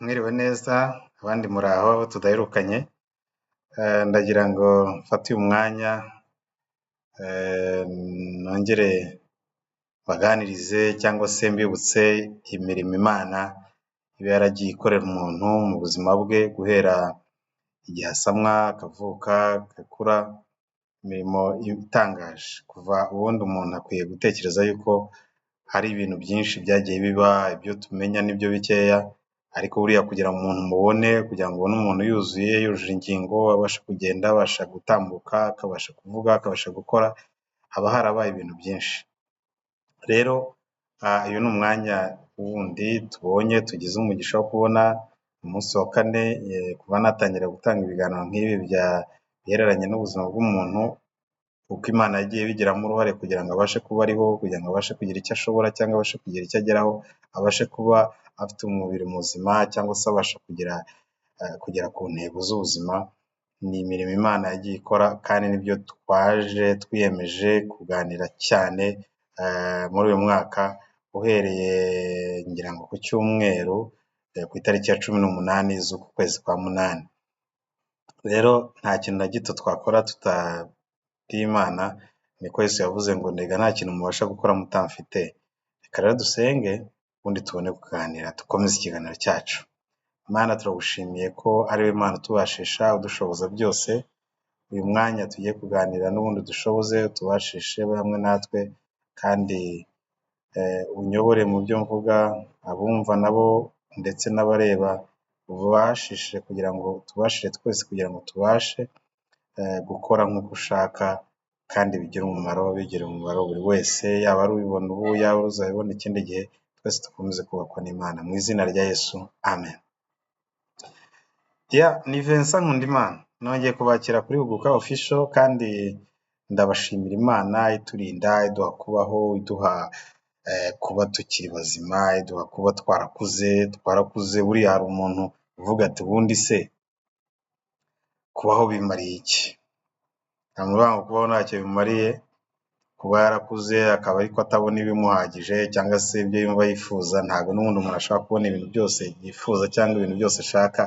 Mwiriwe neza abandi muraho abo tudaherukanye, ndagira ngo mfate uyu mwanya nongere mbaganirize cyangwa se mbibutse imirimo Imana iba yaragiye ikorera umuntu mu buzima bwe guhera igihe asamwa akavuka agakura, imirimo itangaje. Kuva ubundi umuntu akwiye gutekereza yuko hari ibintu byinshi byagiye biba, ibyo tumenya nibyo bikeya, ariko buriya kugira ngo umuntu umubone, kugira ngo ubone umuntu yuzuye, yujuje ingingo, abasha kugenda, abasha gutambuka, akabasha kuvuga, akabasha gukora, haba harabaye ibintu byinshi. Rero uyu ni umwanya wundi tubonye tugize umugisha wo kubona, umunsi wa kane kuva natangira gutanga ibiganiro nk'ibi bihereranye n'ubuzima bw'umuntu, uko Imana yagiye ibigiramo uruhare kugira ngo abashe kuba ariho, kugira ngo abashe kugira icyo ashobora cyangwa abashe kugira icyo ageraho, abashe kuba afite umubiri muzima cyangwa se abasha kugera ku ntego z'ubuzima, ni imirimo Imana yagiye ikora kandi nibyo twaje twiyemeje kuganira cyane muri uyu mwaka, uhereye ngira ngo ku cyumweru ku itariki ya 18 z'uku kwezi kwa munani. Rero nta kintu na gito twakora tutabwiye Imana, niko Yesu yavuze ngo ndega nta kintu mubasha gukora mutamfite. Reka rero dusenge ubundi tubone kuganira dukomeze ikiganiro cyacu. Mana turagushimiye ko ari we Mana utubashisha udushoboza byose, uyu mwanya tugiye kuganira n'ubundi udushoboze utubashishe ube hamwe natwe kandi unyobore mu byo mvuga, abumva nabo ndetse n'abareba ubashishe kugira ngo tubashire twese kugira ngo tubashe gukora nk'uko ushaka kandi bigire umumaro, bigirira umumaro buri wese, yaba ari ubibona ubu, yaba ari uzabibona ikindi gihe, twese dukomeze kubakwa n'Imana mu izina rya Yesu, amen. Ni Vincent Nkundimana, nongeye kubakira kuri Huguka Official kandi ndabashimira Imana iturinda, iduha kubaho, iduha kuba tukiri bazima, iduha kuba twarakuze, twarakuze buriya hari umuntu uvuga ati ubundi se kubaho bimariye iki? Nta muntu uvuga ngo kubaho ntacyo bimariye, kuba yarakuze akaba ariko atabona ibimuhagije cyangwa se ibyo yumva yifuza, ntabwo n'ubundi umuntu ashobora kubona ibintu byose yifuza cyangwa ibintu byose ashaka,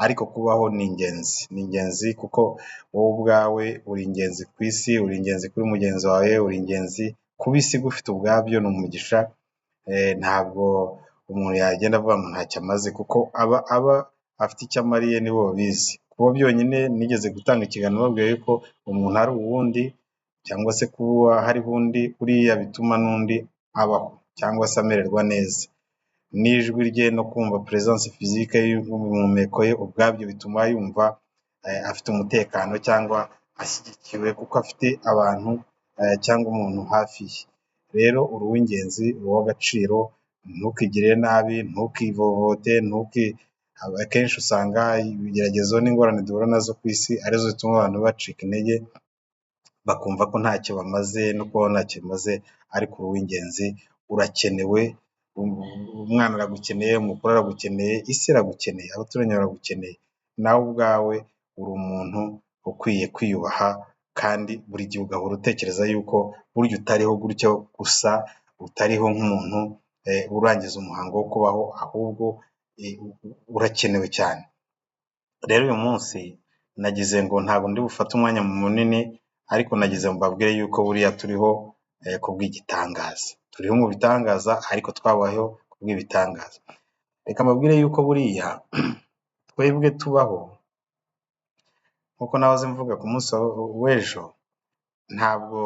ariko kubaho ni ingenzi, ni ingenzi kuko wowe ubwawe uri ingenzi ku isi, uri ingenzi kuri mugenzi wawe, uri ingenzi kuba isi igufite ubwabyo ni umugisha, ntabwo umuntu yagenda avuga ngo ntacyo amaze kuko aba afite icyo amariye nibo babizi. Kuba byonyine nigeze gutanga ikiganiro bababwira yuko umuntu ari uwundi cyangwa se kuba hariho undi, buriya bituma n'undi abaho cyangwa se amererwa neza. N'ijwi rye no kumva presence physique y'imihumeko ye ubwabyo bituma yumva afite umutekano cyangwa ashyigikiwe kuko afite abantu cyangwa umuntu hafi ye. Rero uri uw'ingenzi, uri uw'agaciro, ntukigirire nabi, ntukivovote, akenshi usanga ibigeragezo n'ingorane duhura nazo ku isi arizo zituma abantu bacika intege, bakumva ko ntacyo bamaze no kubaho ntacyo bimaze, ariko uri uw'ingenzi, urakenewe, umwana aragukeneye, umukuru aragukeneye, isi iragukeneye, abaturanyi baragukeneye, nawe ubwawe uri umuntu ukwiye kwiyubaha kandi buri gihe ugahora utekereza yuko burya utariho gutyo gusa, utariho nk'umuntu urangiza umuhango wo kubaho, ahubwo urakenewe cyane. Rero uyu munsi nagize ngo ntabwo ndi bufate umwanya munini, ariko nagize ngo mbabwire yuko buriya turiho kubw'igitangaza. Turiho mu bitangaza ariko twabayeho kubw'ibitangaza. Reka mbabwire yuko buriya twebwe tubaho nk'uko nahoze mvuga ku munsi w'ejo, ntabwo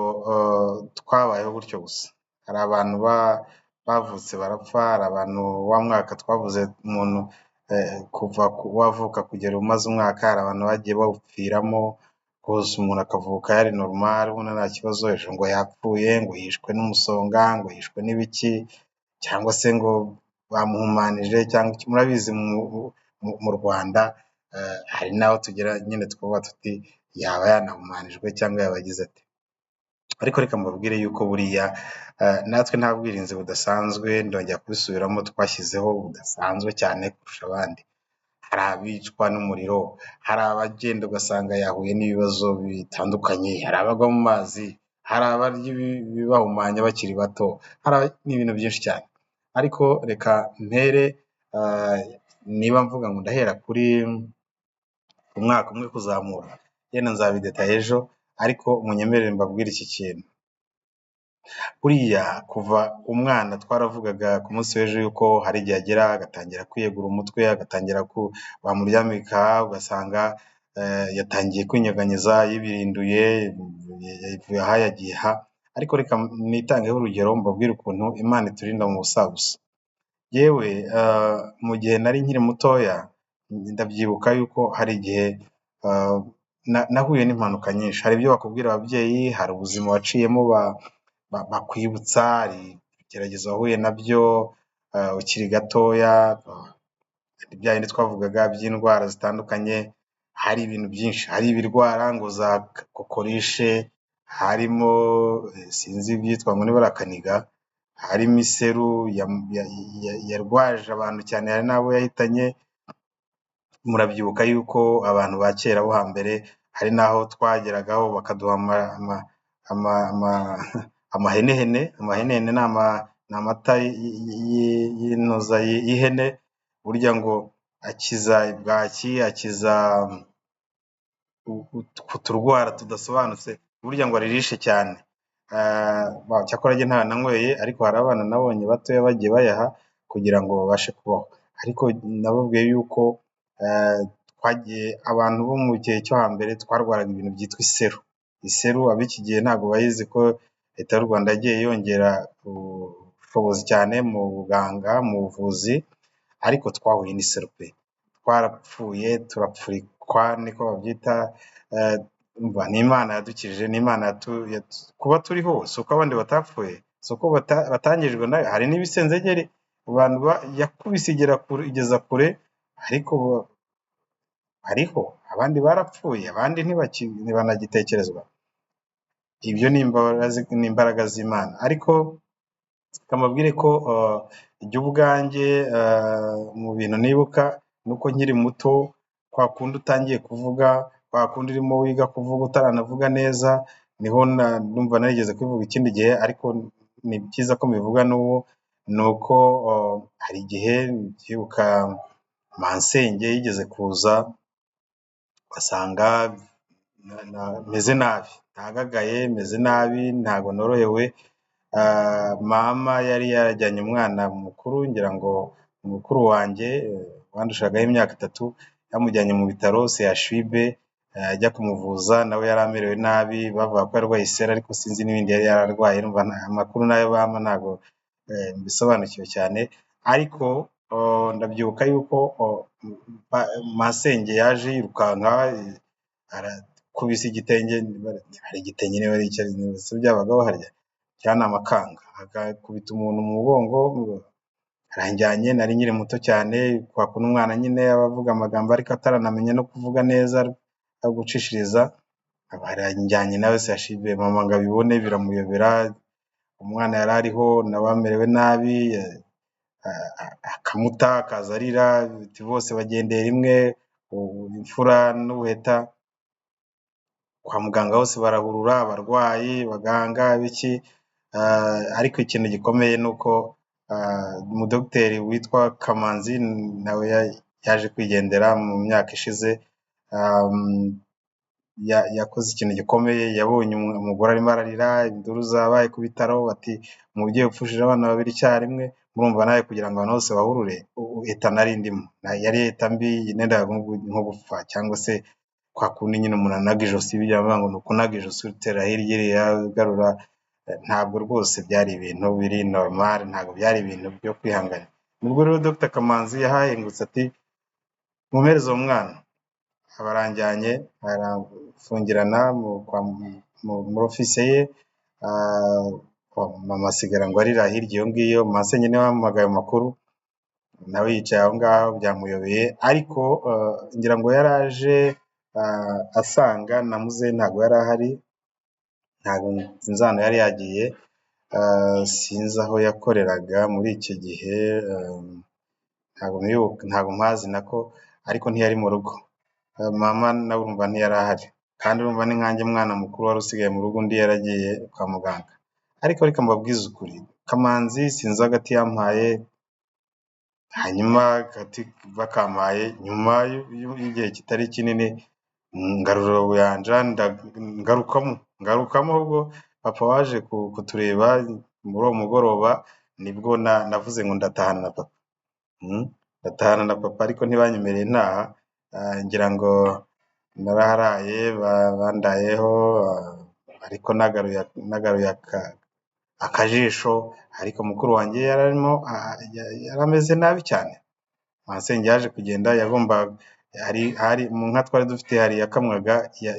twabayeho gutyo gusa. Hari abantu bavutse barapfa, hari abantu wa mwaka twavuze umuntu kuva wavuka kugera umaze umwaka, hari abantu bagiye bawupfiramo, rwose umuntu akavuka yari normal ubona nta kibazo, ejo ngo yapfuye, ngo yishwe n'umusonga, ngo yishwe n'ibiki cyangwa se ngo bamuhumanije cyangwa murabizi mu Rwanda hari n'aho tugera nyine tukavuga tuti yaba yanahumanijwe cyangwa yaba agize ate. Ariko reka mbabwire yuko buriya natwe nta bwirinzi budasanzwe, ndongera kubisubiramo twashyizeho budasanzwe cyane kurusha abandi. Hari abicwa n'umuriro, hari abagenda ugasanga yahuye n'ibibazo bitandukanye, hari abagwa mu mazi, hari abarya ibibahumanya bakiri bato, ni ibintu byinshi cyane. Ariko reka mpere Niba mvuga ngo ndahera kuri umwaka umwe kuzamura, yenda nzabidetaye ejo, ariko munyemerere mbabwire iki kintu. Buriya kuva umwana twaravugaga ku munsi w'ejo yuko hari igihe agera agatangira kwiyegura umutwe, agatangira bamuryamika ugasanga yatangiye kwinyeganyeza, yibirinduye, yavuye aha yagiye aha, ariko reka nitangeho urugero mbabwire ukuntu Imana iturinda mu busabusa. Yewe mu gihe nari nkiri mutoya ndabyibuka yuko hari igihe nahuye n'impanuka nyinshi. Hari ibyo bakubwira ababyeyi, hari ubuzima waciyemo bakwibutsa, hari ibigeragezo wahuye nabyo ukiri gatoya, bya bindi twavugaga by'indwara zitandukanye, hari ibintu byinshi, hari ibirwara ngo za kokorishe, harimo sinzi ibyitwa ngo niba ari akaniga, harimo iseru yarwaje abantu cyane, hari n'abo yahitanye. Murabyibuka yuko abantu ba kera bo hambere hari n'aho twageragaho bakaduha amahenehene. Amahenehene ni amata y'intuza y'ihene, burya ngo akiza bwaki, akiza uturwara tudasobanutse, burya ngo aririshe cyane. Cyakora njye ntayo nanyweye, ariko hari abana nabonye batoya bagiye bayaha kugira ngo babashe kubaho. Ariko nababwiye yuko twagiye abantu bo mu gihe cyo hambere twarwaraga ibintu byitwa iseru. Iseru ab'iki gihe ntabwo bayizi ko Leta y'u Rwanda yagiye yongera ubushobozi cyane mu buganga, mu buvuzi, ariko twahuye n'iseru pe! Twarapfuye turapfurikwa niko babyita, ni Imana yadukijije, ni Imana kuba turiho si uko abandi batapfuye, si uko batangijwe nayo, hari n'ibisenzegeri abantu yakubise igeza kure, ariko hariho abandi barapfuye, abandi ntibanagitekerezwa. Ibyo ni imbaraga z'Imana. Ariko reka mbabwire ko jye ubwanjye mu bintu nibuka ni uko nkiri muto, kwa kundi utangiye kuvuga, kwa kundi urimo wiga kuvuga utaranavuga neza, niho numva narigeze kubivuga ikindi gihe, ariko ni byiza ko mbivuga n'ubu, ni uko hari igihe mbyibuka masenge yigeze kuza asanga meze nabi, ntagagaye, meze nabi, ntabwo norohewe. Mama yari yarajyanye umwana mukuru, ngira ngo mukuru wanjye wandushagaho imyaka 3, yamujyanye mu bitaro CHUB ajya kumuvuza, nawe yari amerewe nabi, bavuga ko yarwaye iseru, ariko sinzi n'ibindi yari yararwaye, amakuru nayo bampa ntabwo mbisobanukiwe cyane, ariko ndabyibuka yuko masenge yaje yirukanka arakubise igitenge, hari igitenge niba ari icyo byabagaho harya cyangwa ni amakanga, agakubita umuntu mu mugongo, aranjyanye, nari nkiri muto cyane, kwa kundi umwana nyine aba avuga amagambo ariko ataranamenya no kuvuga neza, ari gucishiriza, aranjyanye nawe CHUB, mama ngo abibone biramuyobera, umwana yari ariho nawe amerewe nabi, akamuta akaza arira, bose bagendeye rimwe, imfura n'ubuheta, kwa muganga hose barahurura, abarwayi, abaganga, biki, ariko ikintu gikomeye ni uko umudogiteri witwa Kamanzi nawe yaje kwigendera mu myaka ishize, yakoze ikintu gikomeye, yabonye umugore arimo ararira, induru zabaye ku bitaro, bati umubyeyi upfushije abana babiri icyarimwe, murumva nawe kugira ngo abantu bose bahurure, eta nari ndimo yari eta mbi, nendaga nko gupfa, cyangwa se kwa kundi nyine umuntu anaga ijosi, bijya bavuga ngo ni ukunaga ijosi utera hirya iriya ugarura, ntabwo rwose byari ibintu biri normal, ntabwo byari ibintu byo kwihangana. Nibwo rero Dr Kamanzi yahahingutse ati mumpereze uwo mwana, abaranjyanye arafungirana muri ofise ye, mama asigara ngo arira hirya iyo ngiyo, masenge niwe wamuhamagaye amakuru, nawe yicaye aho ngaho byamuyobeye, ariko ngira ngo yaraje asanga na muzehe ntabwo yari ahari, ntabwo sinzi ahantu yari yagiye, sinzi aho yakoreraga muri icyo gihe, ntabwo mpazi nako, ariko ntiyari mu rugo. Mama nawe urumva ntiyari ahari, kandi urumva ni nkanjye mwana mukuru wari usigaye mu rugo, undi yaragiye kwa muganga. Ariko reka mbabwize ukuri, Kamanzi sinzi hagati yampaye, Hanyuma bakampaye nyuma y'igihe kitari kinini ngarura ubuyanja, ngarukamo ahubwo papa waje kutureba muri uwo mugoroba, nibwo navuze ngo ndatahana na papa, ndatahana na papa, ariko ntibanyemereye ntaha, ngira ngo naraharaye, bandayeho, ariko nagaruye akajisho, ariko mukuru wanjye yararimo yarameze nabi cyane. Masenge yaje kugenda, yagomba hari mu nka twari dufite, hari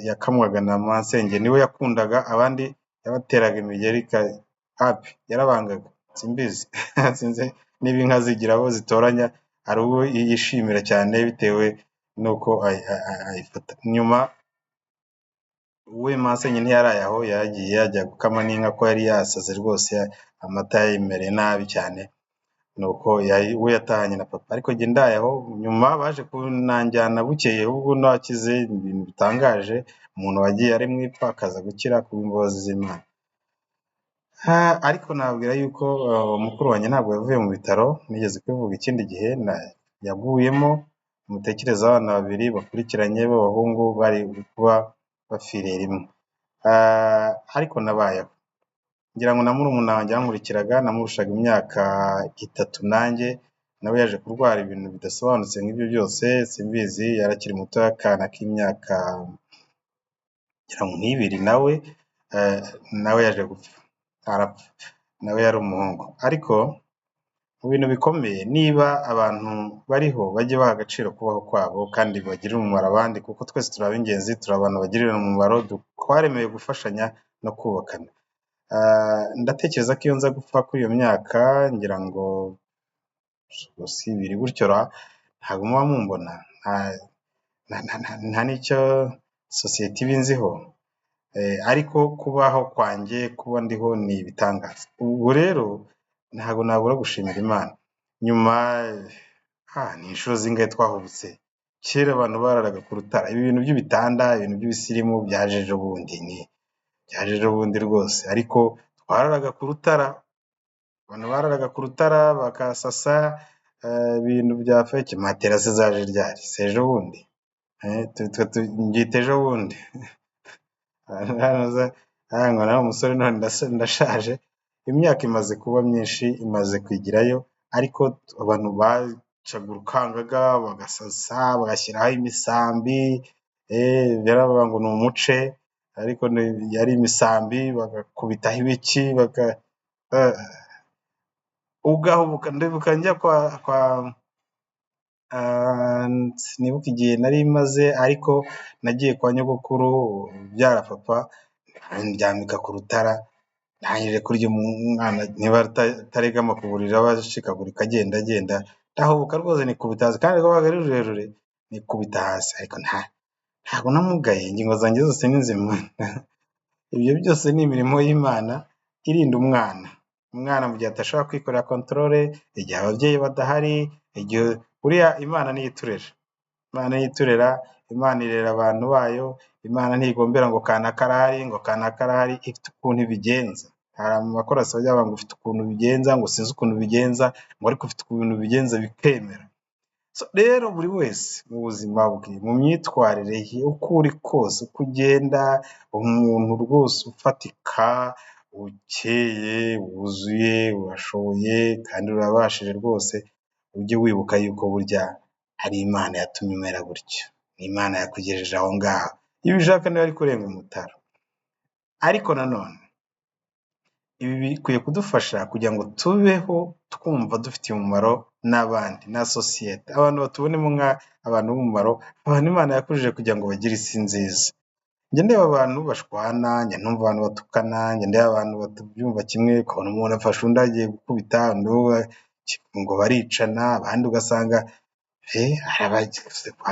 yakamwaga na masenge, niwe yakundaga, abandi yabateraga imigeri hapi, yarabangaga, simbizi sinzi niba inka zigira abo zitoranya, hari uwo yishimira cyane bitewe n'uko ayifata. Nyuma we masenge ntiyaraye aho, yaragiye ajya gukama n'inka ko yari yasaze rwose, amata yayimereye nabi cyane, nuko we yatahanye na papa, ariko njye ndaye aho. Nyuma baje kunanjyana bukeye, ubwo nakize ibintu bitangaje, umuntu wagiye ari mu ipfa akaza gukira kubw'imbabazi z'Imana. Ariko nababwira yuko mukuru wanjye ntabwo yavuye mu bitaro, nigeze kubivuga ikindi gihe, yaguyemo. Mutekereze abana babiri bakurikiranye b'abahungu bari kuba bapfiriye rimwe, ariko nabayeho. Ngira ngo na murumuna wanjye yankurikiraga, namurushaga imyaka 3 nanjye, nawe yaje kurwara ibintu bidasobanutse nk'ibyo byose, simbizi, yarakiri muto, akana k'imyaka ngira ngo nk'ibiri, nawe yaje gupfa, arapfa, nawe yari umuhungu. Ariko mu bintu bikomeye, niba abantu bariho bajye baha agaciro kubaho kwabo kandi bagirire umumaro abandi, kuko twese turi ab'ingenzi, turi abantu bagirira umumaro, twaremewe gufashanya no kubakana. Ndatekereza ko iyo nza gupfa kuri iyo myaka, ngira ngo si ibiri gutyo ra, ntabwo muba mumbona, nta n'icyo sosiyete iba inziho, ariko kubaho kwanjye, kuba ndiho ni ibitangaza. Ubwo rero ntabwo nabura gushimira Imana. Nyuma ni inshuro zingahe twahubutse, kera abantu bararaga ku rutara, ibi bintu by'ibitanda, ibintu by'ibisirimu byaje ejo bundi, ni byaje ejo bundi rwose, ariko twararaga ku rutara, abantu bararaga ku rutara bakasasa ibintu bya feke. Matera se zaje ryari? Si ejo bundi? Mbyita ejo bundi. Ngo nawe umusore none ndashaje, imyaka imaze kuba myinshi, imaze kwigirayo, ariko abantu bacaga urukangaga bagasasa, bagashyiraho imisambi, baravuga ngo ni umuce, ariko yari imisambi, bagakubitaho ibiki, ugahubuka. Ndibuka njya kwa sinibuka igihe nari maze, ariko nagiye kwa nyogokuru ubyara papa, ndyamika ku rutara, ndangije kurya umwana niba ataregama ku buriri aba ashikagurika agenda agenda, ndahubuka rwose nikubita hasi, kandi rwabaga ari rurerure, nikubita hasi, ariko ntabwo namugaye, ingingo zanjye zose ni nzima. Ibyo byose ni imirimo y'Imana irinda umwana. Umwana mu gihe atashobora kwikorera controle, igihe ababyeyi badahari, igihe buriya Imana niyo iturera, Imana niyo iturera, Imana irera abantu bayo, Imana ntigombera ngo kanaka arahari, ngo kanaka arahari, ifite ukuntu ibigenza. Hari amakorasi bajya bavuga ngo ufite ukuntu ubigenza, ngo sinzi ukuntu ubigenza, ngo ariko ufite ukuntu ubigenza bikemera. Rero buri wese mu buzima bwe, mu myitwarire ye, uko uri kose, uko ugenda, umuntu rwose ufatika, ukeye, wuzuye, urashoboye kandi urabashije rwose, ujye wibuka yuko burya hari Imana yatumye umera gutyo, ni Imana yakugejeje aho ngaho, iyo ubishaka niba ari kurenga umutaro. Ariko nanone ibi bikwiye kudufasha kugira ngo tubeho twumva dufitiye umumaro n'abandi na sosiyete, abantu batubonemo nk'abantu b'umumaro, abantu Imana yakujije kugira ngo bagire isi nziza. Njya ndeba abantu bashwana, njya numva abantu batukana, njya ndeba abantu batabyumva kimwe, ukabona umuntu afashe undi agiye gukubita, ngo baricana, abandi ugasanga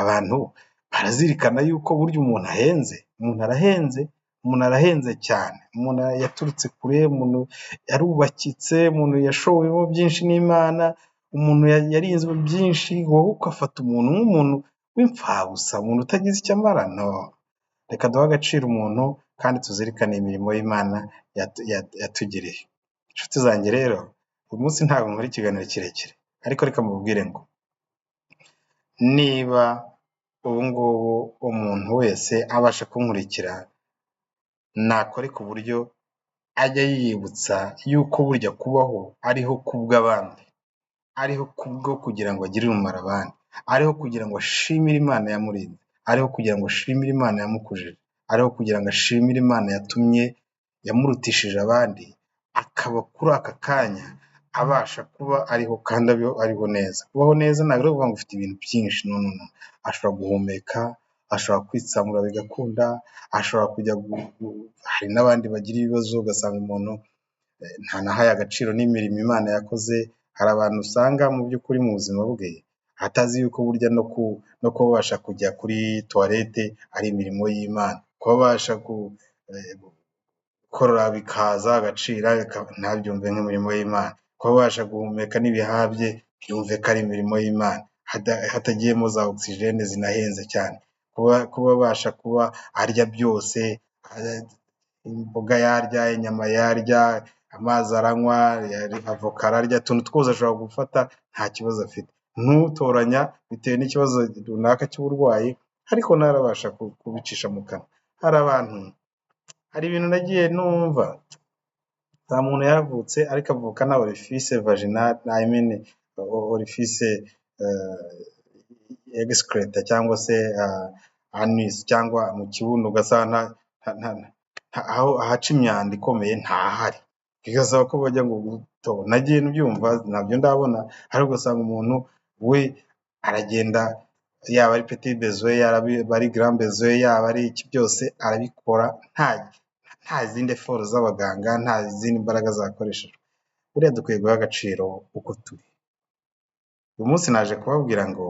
abantu barazirikana yuko burya umuntu ahenze, umuntu arahenze, umuntu arahenze cyane, umuntu yaturutse kure, umuntu yarubakitse, umuntu yashowemo byinshi n'Imana, umuntu yarinzwe byinshi, wowe ugafata umuntu nk'umuntu w'imfabusa, umuntu utagize icyo amara, no. Reka duhe agaciro umuntu kandi tuzirikane imirimo y'Imana yatugiriye. Inshuti zanjye rero, uyu munsi ntabwo nkora ikiganiro kirekire, Ariko reka mubwire ngo niba ubu ngubu umuntu wese abasha kunkurikira, nakore ku buryo ajya yiyibutsa yuko burya kubaho ariho kubw'abandi, ariho kubwo kugira ngo agirire umumaro abandi, ariho kugira ngo ashimire Imana yamurinze, ariho kugira ngo ashimire Imana yamukujije, ariho kugira ngo ashimire Imana yatumye yamurutishije abandi, akaba kuri aka kanya abasha kuba ariho kandi ariho neza. Kubaho neza ntabwo ari ukuvuga ngo ufite ibintu byinshi, no no no, ashobora guhumeka, ashobora kwitsamura bigakunda, ashobora kujya, hari n'abandi bagira ibibazo ugasanga umuntu ntanahaye agaciro n'imirimo Imana yakoze. Hari abantu usanga mu by'ukuri mu buzima bwe atazi yuko burya no kuba abasha kujya kuri tuwarete ari imirimo y'Imana, kuba abasha gukorora bikaza agacira ntabyumve nk'imirimo y'Imana, kuba abasha guhumeka n'ibihaha bye yumve ko ari imirimo y'Imana, hatagiyemo za ogisijene zinahenze cyane, kuba abasha kuba arya byose, imboga yarya, inyama yarya, amazi aranywa, avoka ararya, utuntu twose ashobora gufata nta kibazo afite. Ntutoranya bitewe n'ikibazo runaka cy'uburwayi, ariko nawe arabasha kubicisha mu kanwa. Hari abantu, hari ibintu nagiye numva, nta muntu yaravutse ariko avuka nta orifice vaginale, I mean orifice excreta cyangwa se anus cyangwa mu kibuno, ugasanga aho ahaca imyanda ikomeye ntahari, bigasaba ko bajya ngo gutoba. Nagiye mbyumva ntabyo ndabona, ariko ugasanga umuntu we aragenda, yaba ari petit besoin, yaba ari grand besoin, yaba ari iki byose arabikora nta zindi effort z'abaganga, nta zindi mbaraga zakoreshejwe. Buriya dukwiye guha agaciro uko turi. Uyu munsi naje kubabwira ngo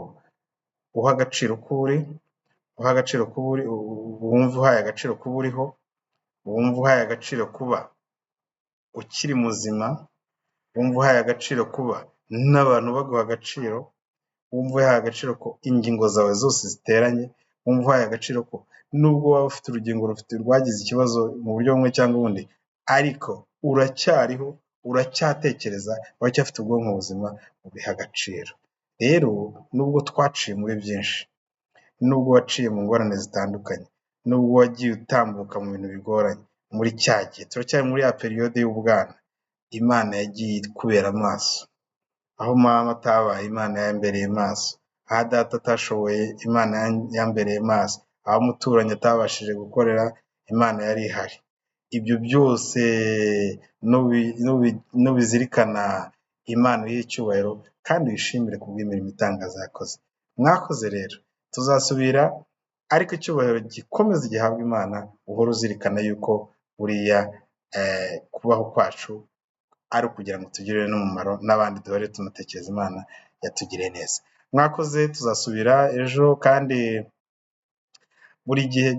uhe agaciro uko uri, uhe agaciro kuba uri, wumve uhaye agaciro kuba uriho, wumve uhaye agaciro kuba ukiri muzima, wumve uhaye agaciro kuba n'abantu baguha agaciro, wumve uhaye agaciro ko ingingo zawe zose ziteranye, wumve uhaye agaciro ko nubwo waba ufite urugingo rufite rwagize ikibazo mu buryo bumwe cyangwa ubundi, ariko uracyariho, uracyatekereza, uracyafite ubwonko buzima, ubihe agaciro. Rero nubwo twaciye muri byinshi, nubwo waciye mu ngorane zitandukanye, nubwo wagiye utambuka mu bintu bigoranye, muri cya gihe turacyari muri ya période y'ubwana, Imana yagiye ikubera amaso. Aho mama atabaye, Imana yambereye maso, aho data atashoboye, Imana yambereye maso, aho umuturanyi atabashije gukorera, Imana yari ihari. Ibyo byose nubizirikana, Imana uyihe icyubahiro kandi uyishimire kubw'imirimo itangaza yakoze. Mwakoze rero, tuzasubira, ariko icyubahiro gikomeze gihabwe Imana, uhore uzirikana yuko buriya kubaho kwacu ari ukugira ngo tugirire n'umumaro n'abandi, duhore tunatekereza Imana yatugiriye neza. Mwakoze, tuzasubira ejo, kandi buri gihe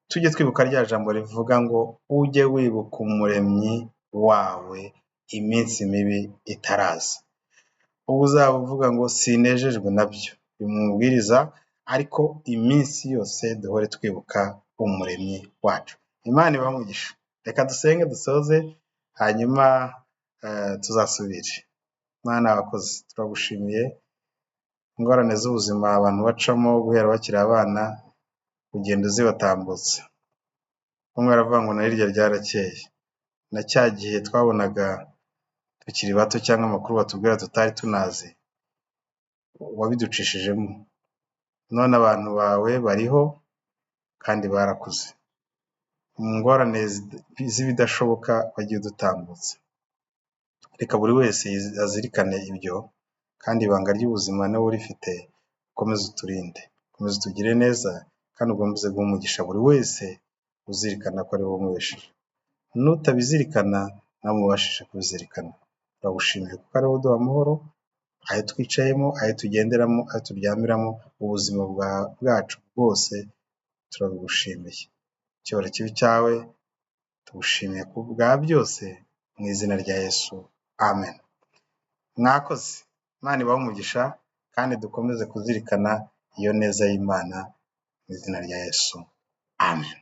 tujye twibuka rya jambo rivuga ngo ujye wibuka umuremyi wawe iminsi mibi itaraza. Ubwo uzaba uvuga ngo sinejejwe nabyo, bimubwiriza, ariko iminsi yose duhore twibuka umuremyi wacu. Imana ibahe umugisha. Reka dusenge dusoze, hanyuma tuzasubire. Mana wakoze, turagushimiye. Ingorane z'ubuzima abantu bacamo guhera bakiri abana, ugenda uzibatambutsa. Bamwe baravuga ngo na rirya ryarakeye, na cya gihe twabonaga tukiri bato cyangwa amakuru batubwira tutari tunazi, wabiducishijemo. None abantu bawe bariho kandi barakuze. Mu ngorane z'ibidashoboka wagiye udutambutsa. Reka buri wese azirikane ibyo, kandi ibanga ry'ubuzima niwe urifite, ukomeze uturinde, ukomeze utugire neza, kandi ukomeze guha umugisha buri wese uzirikana ko ari wowe umubesheje. N'utabizirikana nawe umubashishe kubizirikana. Turagushimiye kuko ari wowe uduha amahoro, ayo twicayemo, ayo tugenderamo, ayo turyamiramo, ubuzima bwacu bwose turabigushimiye. Icyubahiro kibe icyawe, tugushimiye ku bwa byose, mu izina rya Yesu, amen. Mwakoze, Imana ibahe umugisha, kandi dukomeze kuzirikana iyo neza y'Imana, mu izina rya Yesu, amen.